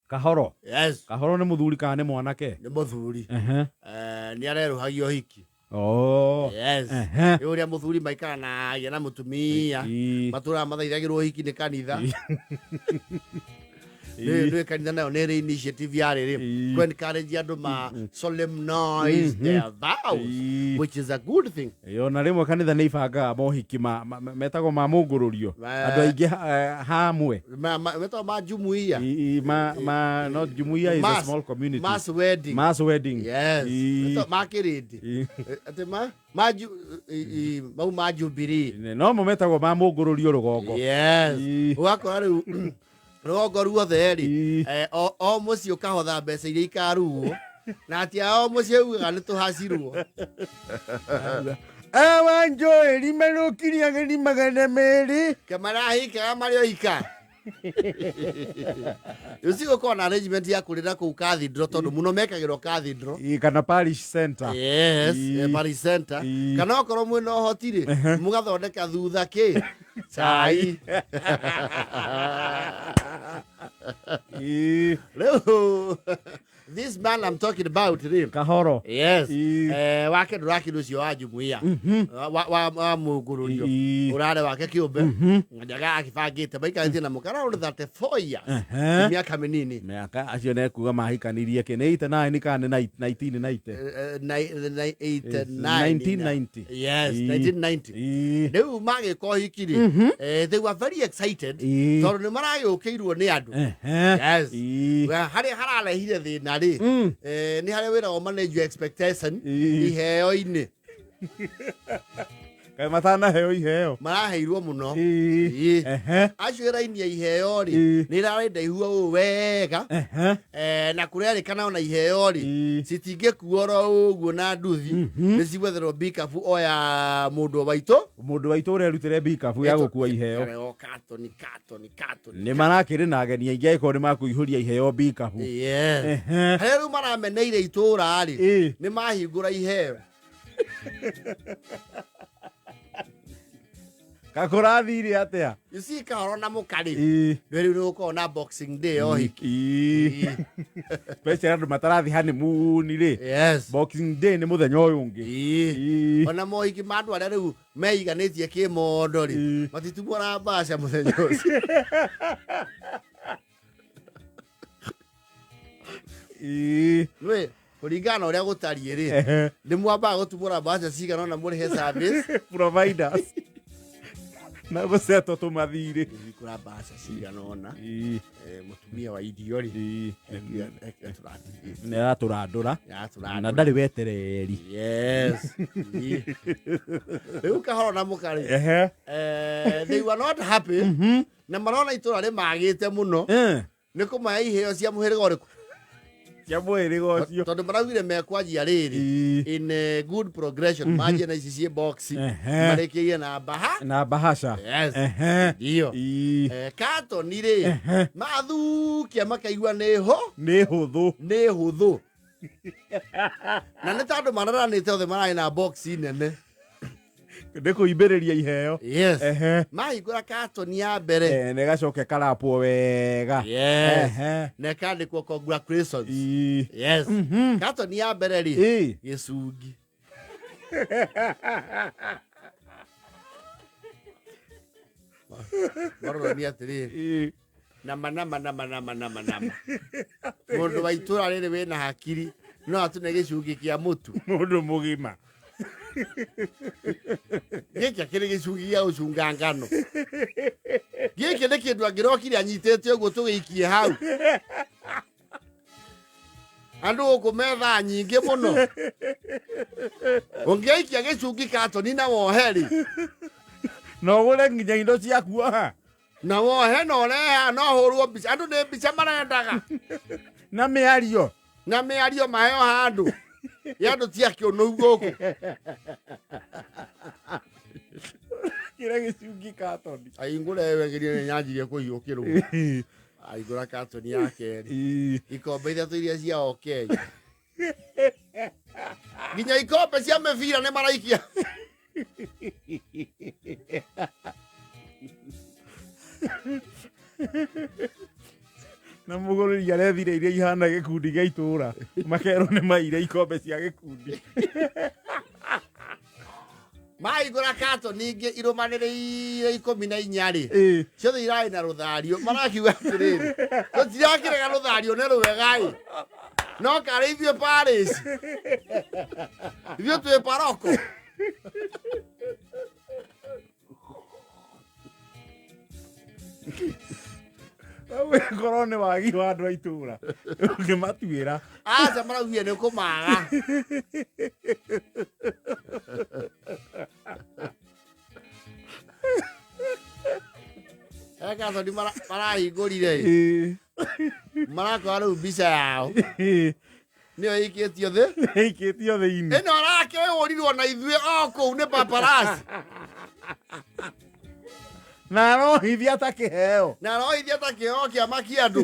Kahoro. Yes. Kahoro nĩ mũthuri kana nĩ mwanake? Nĩ mũthuri. Ehe. Nĩ arerũhagia ũhiki. Oh. Yes. Ehe. Nĩ ũrĩa mũthuri maikaranagia na mũtumia. Matũraga mathaithagĩrwo ũhiki nĩ kanitha. Nĩ kanitha nayo nĩ ĩrĩ initiative ya rĩrĩ ku encourage andũ ma solemnize their vows, which is a good thing. Ĩĩ, ona rĩmwe kanitha nĩ ibangaga mohiki metagwo ma mũngũrũrio. Andũ aingĩ hamwe. Metagwo ma jumuiya. Ma, not jumuiya is a small community. Mass wedding. Mass wedding. Yes. Metagwo ma kĩrĩndĩ. Atĩ ma mau ma Jubilee. No mo metagwo ma mũngũrũrio rũgongo. Yes. Ũgakora rĩu rũgongo ruothe rĩ, o mũciĩ ũkahotha mbeca iria ikarugwo, na atia o mũciĩ ugaga nĩ tũhacirwo. Awa njoeri marũkirie ageni 200. Kemarahikaga marĩ oika. Rĩu cigũkorwo na arrangement ya kũrĩra kũu cathedral, tondũ mũno mekagĩrwo cathedral. Ĩ, kana parish center. Yes, parish center. Kana okorwo mwĩna ũhoti rĩ, mũgathondeka thutha kĩ cai. Rĩu this man I'm talking about rĩ, Kahoro. Yes. Wake ndũrakĩrĩ ũcio wa jumuiya wa mũngũrũrio. Ũrarĩ wake kĩũmbe. Njaga akĩbangĩte maikarĩtie na mũka around 34 years. Nĩ mĩaka mĩnini. Mĩaka acio nĩ kuga mahikanirie kĩ nĩ 89 kana nĩ 1990? 89. 1990. Yes, 1990. Rĩu magĩka ũhiki rĩ, they were very excited tondũ nĩ maragĩũkĩirwo nĩ andũ. Yes. Harĩa hararehire thĩna rĩ, nĩ harĩa wĩra wa manage your expectation iheo-inĩ. Kaĩ matanaheo iheo? Maraheirwo mũno. Acio ĩraini ya iheo rĩ, nĩ ĩrarĩ ndaihu ũũ wega. Na kũrerĩkana ona iheo rĩ, citingĩkuo oro ũguo na nduthi, nĩ cigwetherwo bikabu o ya mũndũ wa itũ. Mũndũ wa itũ ũrerutĩre bikabu ya gũkua iheo. Ĩkarehwo katoni, katoni, katoni. Nĩ marakĩrĩ na ageni aingĩ angĩkorwo nĩ makũihũria iheo bikabu. Yes. Harĩa rĩu marameneire itũra rĩ, nĩ mahingũra iheo. Kakũrathire atĩa? You see, kahoro na mũkarĩ. Nĩ rĩu nĩ gũkorwo na Boxing Day o hiki. Especially andũ matarathi honeymoon rĩ. Yes. Boxing Day nĩ mũthenya ũyũ ũngĩ. Ona mohiki ma andũ arĩa rĩu meiganĩtie kĩmondo rĩ, matitumũra mbaca mũthenya ũcio. Nĩ kũringana na ũrĩa gũtariĩ rĩ, nĩ mwambaga gũtumũra mbaca cigana ona mũrĩhe service providers na gũcetwo tũmathirĩ. Kũra mbaca cigana ũna. Mũtumia wa irio rĩ, nĩ aratũrandũra. Nĩ aratũrandũra. Na ndarĩ wetereri. Yes. Rĩu kahoro na mũkarĩ. They were not happy. Na marona itũra rĩmagĩte mũno. Nĩ kũmahe iheo cia mũhĩrĩga ũrĩkũ? Cia mũhĩrĩga ũcio. Tondũ maraugire mekwanjia rĩrĩ in a good progression, manjie na ici ciĩ box, marĩkĩrie na baha na bahasha. Yes. Ndio. Katoni rĩ, mathukia makaigua nĩ ho nĩ hũthũ. Nĩ hũthũ. Na nĩ tondũ mararanĩte othe mararĩ na box nene. Nĩ kũimbĩrĩria iheo. Yes. Mahingũra katoni ya mbere. Nĩ gacoke karapwo wega. Yes. Na ĩkandĩkwo congratulations. Yes. Katoni ya mbere rĩ, gĩcungi. Marorania atĩrĩrĩ, nama nama nama nama nama nama, mũndũ wa itũra rĩrĩ wĩna hakiri no atune gĩcungi kĩa mũtu? Mũndũ mũgima. Gĩkĩ akĩrĩ gĩcungi gĩa gũcunga ngano? Gĩkĩ nĩ kĩndũ angĩrokire anyitĩte ũguo tũgĩikie hau? Andũ gũkũ methaa nyingĩ mũno, ũngĩaikia gĩcungi katoni na wohe rĩ, na ũgũre nginya indo cia kuoha. Na wohe na ũreha no hũrwo mbica, andũ nĩ mbica marendaga. Na mĩario. Na mĩario maheo handũ ya andũ ti akĩũnũu gũkũ. Kĩrĩa gĩcungi katoni. Ahingũre wegerie nĩ nyanjirie kũhiũkĩrwo. Ahingũra katoni ya kerĩ, ikombe ithatũ iria cia OK, nginya ikombe cia mĩbira nĩ maraikia. Na Na mũgũrĩri arethire iria ihana gĩkundi gĩa itũra, makerwo nĩ maire ikombe cia gĩkundi. Mahingũra katoni ingĩ irũmanĩrĩire 14 rĩ, Ĩĩ. ciothe irarĩ na rũthario. Marakiuga atĩrĩrĩ, tũtirakĩrega rũthario nĩ rwega ĩ, no karĩ ithuĩ Paris, ithuĩ twĩ paroko. Korwo nĩ wagi wa andũ a itũra ũngĩmatuĩra. Aca, maraugire nĩ kũmaga. He katoni marahingũrire ĩ, marakora rĩu mbica yao nĩyo ĩikĩtio thĩ. Ĩikĩtio thĩinĩ. Ĩno arakĩhũrirwo na ithuĩ o kũu nĩ paparazzi. Na arohithia ta kĩheo. Na arohithia ta kĩheo kĩa makia andũ.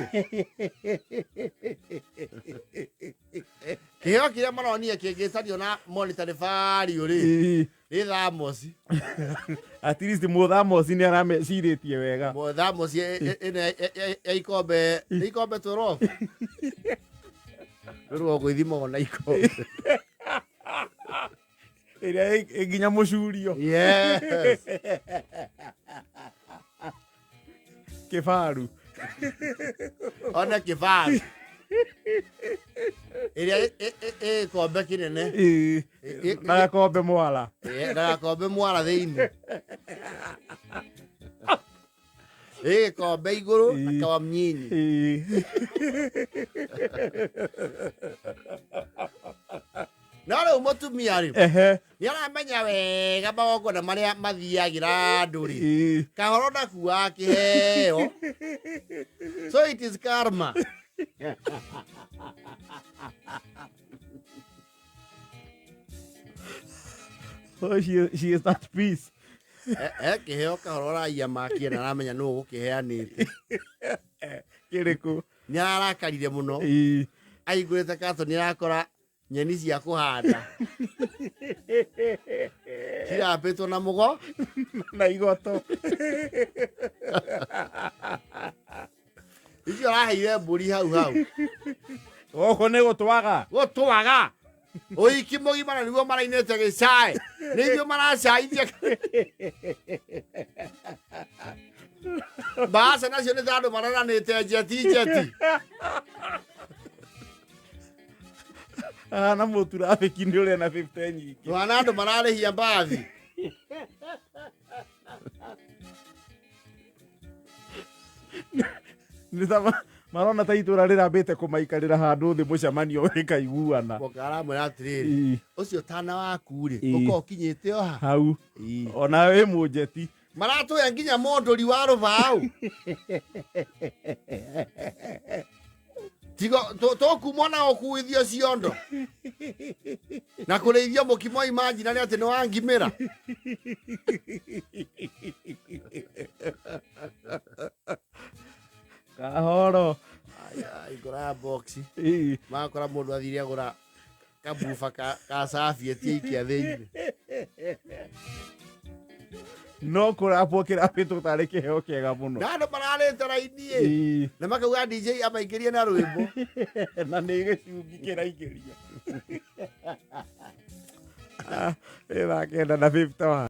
Kĩheo kĩrĩa maronire kĩngĩcanio na monetary value rĩ, nĩ thamosi. At least mũthamosi nĩ aramecirĩtie wega. Thamosi ĩno ya ikombe, nĩ ikombe 12. Rĩu ũgũithimagwo na ikombe. Ĩrĩa ĩ nginya mũcurio. Yes. Kĩbaru. Ona kĩbaru. Ĩrĩa ĩ gĩkombe kĩnene. Na gakombe mwara. Na gakombe mwara thĩinĩ. Ĩ gĩkombe igũrũ na kawa mnyinyi. No rĩu mũtumia rĩ, nĩ aramenya wega magongona marĩa mathiagĩra andũ rĩ, kahoro ndakuaga kĩheo. So it is karma. So she is at peace. He kĩheo kahoro ũraiya makie na aramenya nũ ũgũkĩheanĩte. Kĩrĩkũ? Nĩ ararakarire mũno. Ahingũrĩte katoni arakora nyeni cia kũhanda cirambĩtwo na mũgo na igoto. Icio araheire mbũri hau hau. Gũkũ nĩ gũtwaga. Gũtwaga ũhiki mũgima na nĩguo marainĩte gĩcaĩ, nĩ ithuĩ maracaithia. Mbaca nacio nĩ ta andũ mareranĩte njeti njeti. Ahana mũturabĩki nĩ ũrĩa na 50 nyingĩ. Twana andũ mararĩhia mbathi. Nĩ ta marona ta itũra rĩrambĩte kũmaikarĩra handũ thĩ mũcemanio wĩkaiguana. Mũka aramwĩra atĩrĩrĩ, ũcio tana waku rĩ, ũkorwo ũkinyĩte o ha hau. Ona wĩ mũnjeti. Maratũhe nginya mũndũri wa rũbaũ. Tigo tũkumwo na gũkuithio ciondo na kũrĩithio mũkimo. Imagine nĩ atĩ nĩ wangimĩra. Kahoro. Ingũra ya box, magakora mũndũ athire agũra kabuba ka sabieti aikia thĩinĩ. No kũrapwo kĩrapĩtwo tarĩ kĩheo kĩega mũno. Na andũ mararĩte raini ĩ, na makauga DJ amaingĩrie na rwĩmbo. Na nĩ gĩcungi kĩraingĩrio. Ah, ĩ thaa 9 na 51.